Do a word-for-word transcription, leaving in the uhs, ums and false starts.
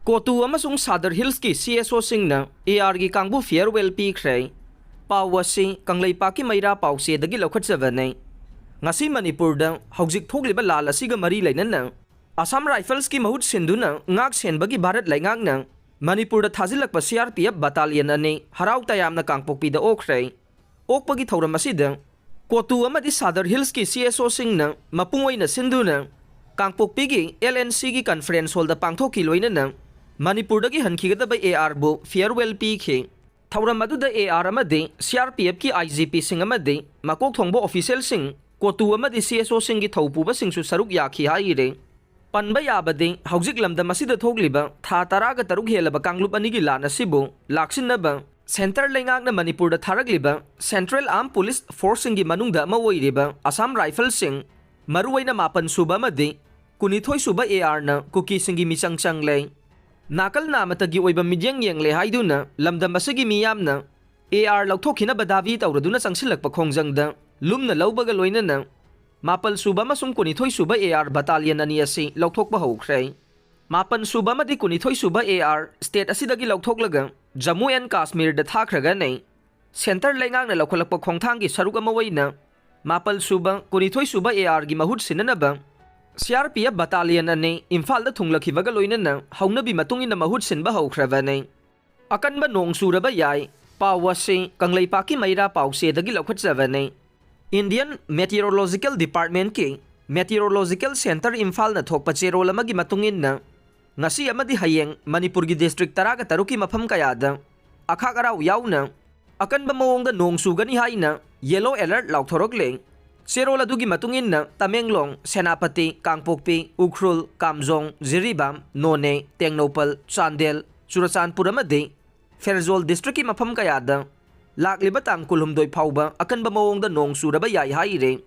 ꯀꯣꯇꯨ ꯑꯃꯁꯨꯡ ꯁꯥꯗꯔ ꯍꯤꯜꯁꯀꯤ C S ꯑꯣꯁꯤꯡꯅ ꯑꯦ ꯑꯥꯔꯒꯤ ꯀꯥꯡꯕꯨ ꯐꯤꯌꯔꯋꯦꯜ ꯄꯤꯈ꯭ꯔꯦ꯫ ꯄꯥꯎ ꯑꯁꯤ ꯀꯪꯂꯩꯄꯥꯛꯀꯤ ꯃꯩꯔꯥ ꯄꯥꯎꯆꯦꯗꯒꯤ ꯂꯧꯈꯠꯆꯕꯅꯤ꯫ ꯉꯁꯤ ꯃꯅꯤꯄꯨꯔꯗ ꯍꯧꯖꯤꯛ ꯊꯣꯛꯂꯤꯕ ꯂꯥꯜ ꯑꯁꯤꯒ ꯃꯔꯤ ꯂꯩꯅꯅ ꯑꯁꯥꯝ ꯔꯥꯏꯐꯜꯁꯀꯤ ꯃꯍꯨꯠ ꯁꯤꯟꯗꯨꯅ ꯉꯥꯛ ꯁꯦꯟꯕꯒꯤ ꯚꯥꯔꯠ ꯂꯩꯉꯥꯛꯅ ꯃꯅꯤꯄꯨꯔꯗ ꯊꯥꯖꯤꯜꯂꯛꯄ ꯁꯤ ꯑꯥꯔ ꯄꯤ ꯑꯦꯐ ꯕꯇꯥꯂꯤꯌꯟ ꯑꯅꯤ ꯍꯔꯥꯎ ꯇꯌꯥꯝꯅ ꯀꯥꯡꯄꯣꯛꯄꯤꯗ ꯑꯣꯛꯈ꯭ꯔꯦ꯫ ꯑꯣꯛꯄꯒꯤ ꯊꯧꯔꯝ ꯑꯁꯤꯗ ꯀꯣꯇꯨ ꯑꯃꯗꯤ ꯁꯥꯗꯔ ꯍꯤꯜꯁꯀꯤ ꯁꯤ ꯑꯦꯁ ꯑꯣꯁꯤꯡꯅ ꯃꯄꯨꯡ ꯑꯣꯏꯅ ꯁꯤꯟꯗꯨꯅ ꯀꯥꯡꯄꯣꯛꯄꯤꯒꯤ ꯑꯦꯜ ꯑꯦꯟ ꯁꯤꯒꯤ ꯀꯟꯐꯔꯦꯟꯁ ꯍꯣꯜꯗ ꯄꯥꯡꯊꯣꯛꯈꯤ꯫ ꯂꯣꯏꯅꯅ ꯃꯅꯤꯄꯨꯔꯗꯒꯤ ꯍꯟꯈꯤꯒꯗꯕ ꯑꯦ ꯑꯥꯔꯕꯨ ꯐꯤꯌꯔꯋꯦꯜ ꯄꯤꯈꯤ꯫ ꯊꯧꯔꯝ ꯑꯗꯨꯗ ꯑꯦ ꯑꯥꯔ ꯑꯃꯗꯤ ꯁꯤ ꯑꯥꯔ ꯄꯤ ꯑꯦꯐꯀꯤ ꯑꯥꯏ ꯖꯤ ꯄꯤꯁꯤꯡ ꯑꯃꯗꯤ ꯃꯀꯣꯛ ꯊꯣꯡꯕ ꯑꯣꯐꯤꯁꯤꯌꯦꯜꯁꯤꯡ ꯀꯣꯇꯨ ꯑꯃꯗꯤ ꯁꯤ ꯑꯦꯁ ꯑꯣꯁꯤꯡꯒꯤ ꯊꯧ ꯄꯨꯕꯁꯤꯡꯁꯨ ꯁꯔꯨꯛ ꯌꯥꯈꯤ ꯍꯥꯏꯔꯤ꯫ ꯄꯟꯕ ꯌꯥꯕꯗꯤ ꯍꯧꯖꯤꯛ ꯂꯝꯗꯝ ꯑꯁꯤꯗ ꯊꯣꯛꯂꯤꯕ ꯊꯥ ꯇꯔꯥꯒ ꯇꯔꯨꯛ ꯍꯦꯜꯂꯕ ꯀꯥꯡꯂꯨꯞ ꯑꯅꯤꯒꯤ ꯂꯥꯟ ꯑꯁꯤꯕꯨ ꯂꯥꯛꯁꯤꯟꯅꯕ ꯁꯦꯟꯇꯔ ꯂꯩꯉꯥꯛꯅ ꯃꯅꯤꯄꯨꯔꯗ ꯊꯥꯔꯛꯂꯤꯕ ꯁꯦꯟꯇ꯭ꯔꯦꯜ ꯑꯥꯔꯝ ꯄꯨꯂꯤꯁ ꯐꯣꯔꯁꯁꯤꯡꯒꯤ ꯃꯅꯨꯡꯗ ꯑꯃ ꯑꯣꯏꯔꯤꯕ ꯑꯁꯥꯝ ꯔꯥꯏꯐꯜꯁꯤꯡ, ꯃꯔꯨꯑꯣꯏꯅ ꯃꯥꯄꯟ ꯁꯨꯕ ꯑꯃꯗꯤ ꯀꯨꯟꯅꯤꯊꯣꯏ ꯁꯨꯕ ꯑꯦ ꯑꯥꯔꯅ ꯀꯨꯀꯤꯁꯤꯡꯒꯤ ꯃꯤꯆꯪ ꯆꯪꯂꯦ꯫ ꯅꯥꯀꯜ ꯅꯥꯃꯇꯒꯤ ꯑꯣꯏꯕ ꯃꯤꯠꯌꯦꯡ ꯌꯦꯡꯂꯦ ꯍꯥꯏꯗꯨꯅ ꯂꯝꯗꯝ ꯑꯁꯤꯒꯤ ꯃꯤꯌꯥꯝꯅ ꯑꯦ ꯑꯥꯔ ꯂꯧꯊꯣꯛꯈꯤꯅꯕ ꯗꯥꯕꯤ ꯇꯧꯔꯗꯨꯅ ꯆꯪꯁꯤꯜꯂꯛꯄ ꯈꯣꯡꯖꯪꯗ ꯂꯨꯝꯅ ꯂꯧꯕꯒ ꯂꯣꯏꯅꯅ ꯃꯥꯄꯜ ꯁꯨꯕ ꯑꯃꯁꯨꯡ ꯀꯨꯟꯅꯤꯊꯣꯏ ꯁꯨꯕ ꯑꯦ ꯑꯥꯔ ꯕꯇꯥꯂꯤꯌꯟ ꯑꯅꯤ ꯑꯁꯤ ꯂꯧꯊꯣꯛꯄ ꯍꯧꯈ꯭ꯔꯦ꯫ ꯃꯥꯄꯜ ꯁꯨꯕ ꯑꯃꯗꯤ ꯀꯨꯟꯅꯤꯊꯣꯏ ꯁꯨꯕ ꯑꯦ ꯑꯥꯔ ꯁ꯭ꯇꯦꯠ ꯑꯁꯤꯗꯒꯤ ꯂꯧꯊꯣꯛꯂꯒ ꯖꯝꯃꯨ ꯑꯦꯟ ꯀꯥꯁꯃꯤꯔꯗ ꯊꯥꯈ꯭ꯔꯒꯅꯤ꯫ ꯁꯦꯟꯇꯔ ꯂꯩꯉꯥꯛꯅ ꯂꯧꯈꯠꯂꯛꯄ ꯈꯣꯡꯊꯥꯡꯒꯤ ꯁꯔꯨꯛ ꯑꯃ ꯑꯣꯏꯅ ꯃꯥꯄꯜ ꯁꯨꯕ, ꯀꯨꯟꯅꯤꯊꯣꯏ ꯁꯨꯕ ꯑꯦ ꯑꯥꯔꯒꯤ ꯃꯍꯨꯠ ꯁꯤꯟꯅꯅꯕ ꯁꯤ ꯑꯥꯔ ꯄꯤ ꯑꯦꯐ ꯕꯇꯥꯂꯤꯌꯟ ꯑꯅꯤ ꯏꯝꯐꯥꯜꯗ ꯊꯨꯡꯂꯛꯈꯤꯕꯒ ꯂꯣꯏꯅꯅ ꯍꯧꯅꯕꯤ ꯃꯇꯨꯡ ꯏꯟꯅ ꯃꯍꯨꯠ ꯁꯤꯟꯕ ꯍꯧꯈ꯭ꯔꯕꯅꯤ꯫ ꯑꯀꯟꯕ ꯅꯣꯡ ꯆꯨꯔꯕ ꯌꯥꯏ꯫ ꯄꯥꯎ ꯑꯁꯤ ꯀꯪꯂꯩꯄꯥꯛꯀꯤ ꯃꯩꯔꯥ ꯄꯥꯎꯆꯦꯗꯒꯤ ꯂꯧꯈꯠꯆꯕꯅꯤ꯫ ꯏꯟꯗꯤꯌꯟ ꯃꯦꯇꯤꯑꯣꯔꯣꯂꯣꯖꯤꯀꯦꯜ ꯗꯤꯄꯥꯔꯠꯃꯦꯟꯠꯀꯤ ꯃꯦꯇꯤꯑꯣꯔꯣꯂꯣꯖꯤꯀꯦꯜ ꯁꯦꯟꯇꯔ ꯏꯝꯐꯥꯜꯅ ꯊꯣꯛꯄ ꯆꯦꯔꯣꯜ ꯑꯃꯒꯤ ꯃꯇꯨꯡ ꯏꯟꯅ, ꯉꯁꯤ ꯑꯃꯗꯤ ꯍꯌꯦꯡ ꯃꯅꯤꯄꯨꯔꯒꯤ ꯗꯤꯁꯇ꯭ꯔꯤꯛ ꯇꯔꯥꯒ ꯇꯔꯨꯛꯀꯤ ꯃꯐꯝ ꯀꯌꯥꯗ ꯑꯈꯥꯛ ꯑꯔꯥꯎ ꯌꯥꯎꯅ ꯑꯀꯟꯕ ꯃꯑꯣꯡꯗ ꯅꯣꯡ ꯆꯨꯒꯅꯤ ꯍꯥꯏꯅ ꯌꯦꯂꯣ ꯑꯦꯂꯔꯠ ꯂꯥꯎꯊꯣꯔꯛꯂꯦ꯫ ꯆꯦꯔꯣꯜ ꯑꯗꯨꯒꯤ ꯃꯇꯨꯡ ꯏꯟꯅ ꯇꯃꯦꯡꯂꯣꯡ, ꯁꯦꯅꯥꯄꯇꯤ, ꯀꯥꯡꯄꯣꯛꯄꯤ, ꯎꯈ꯭ꯔꯨꯜ, ꯀꯥꯝꯖꯣꯡ, ꯖꯤꯔꯤꯕꯥꯝ, ꯅꯣꯅꯦ, ꯇꯦꯡꯅꯧꯄꯜ, ꯆꯥꯟꯗꯦꯜ, ꯆꯨꯔꯆꯥꯟꯄꯨꯔ ꯑꯃꯗꯤ ꯐꯦꯔꯖꯣꯜ ꯗꯤꯁꯇ꯭ꯔꯤꯛꯀꯤ ꯃꯐꯝ ꯀꯌꯥꯗ ꯂꯥꯛꯂꯤꯕ ꯇꯥꯡ ꯀꯨꯟꯍꯨꯝꯗꯣꯏ ꯐꯥꯎꯕ ꯑꯀꯟꯕ ꯃꯑꯣꯡꯗ ꯅꯣꯡ ꯆꯨꯔꯕ ꯌꯥꯏ ꯍꯥꯏꯔꯤ꯫